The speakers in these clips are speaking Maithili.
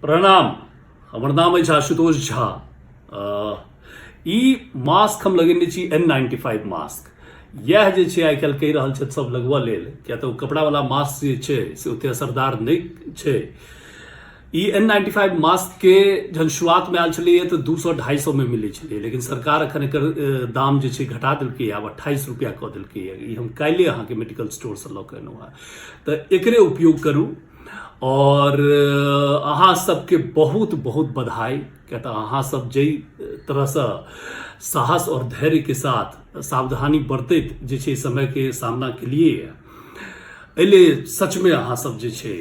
प्रणाम। हमर नाम अछि आशुतोष झा। ई मास्क हम लगेने छी, एन 95 मास्क। इएह जे छै आइ काल्हि कहि रहल छथि सब लगबऽ लेल, किया तऽ ओ कपड़ावला मास्क जे छै से ओते असरदार नहि छै। ई एन 95 मास्कके जहन शुरुआतमे आयल छलैए तऽ 200 250मे मिलै छलै, लेकिन सरकार एखन एकर दाम जे छै घटा देलकैए, आब 28 रुपैआ कऽ देलकैए। ई हम काल्हिए अहाँके मेडिकल स्टोरसँ लऽ कऽ एलहुँ हेँ। तऽ एकरे उपयोग करू आओर अहाँ सबके बहुत बहुत बधाई, किया तऽ अहाँ सब जाहि तरहसँ साहस आओर धैर्यके साथ सावधानी बरतैत जे छै समयके सामना केलिए, एहि सचमे अहाँ सब जे छै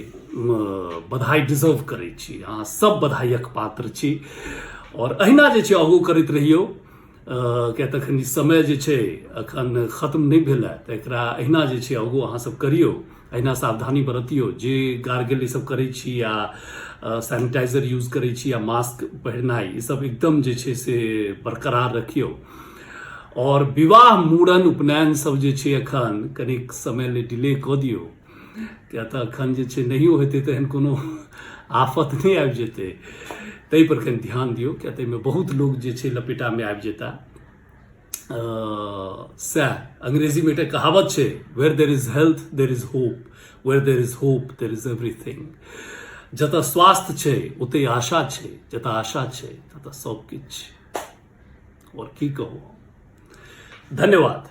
बधाई डिजर्व करै छी। अहाँ सब बधाइक पात्र छी आओर अहिना जे छै आगू करैत रहियौ, किया तऽ एखन ई समय जे छै एखन खत्म नहि भेल है। तऽ एकरा अहिना जे छै आगू अहाँ सब करियौ, अहिना सावधानी बरतियौ। जे गार्गल ई सब करै छी या सैनिटाइजर यूज करै छी या मास्क पहिरनाइ, ई सब एकदम जे छै से बरकरार रखियौ। आओर विवाह, मूड़न, उपनयन सब जे छै एखन कनिक समय ले डिले कऽ दियौ, किया तऽ एखन जे छै नहियो हेतै तऽ एहन कोनो आफत नहि आबि जेतै। ताहि पर कनि ध्यान दियौ, किया तऽ एहिमे बहुत लोक जे छै लपेटामे आबि जेता। सएह अंग्रेजीमे एकटा कहावत छै, where there is health there is hope, where there is hope there is everything. जतऽ स्वास्थ्य छै ओतहि आशा छै, जतऽ आशा छै ततऽ सब किछु छै। आओर की कहू? धन्यवाद।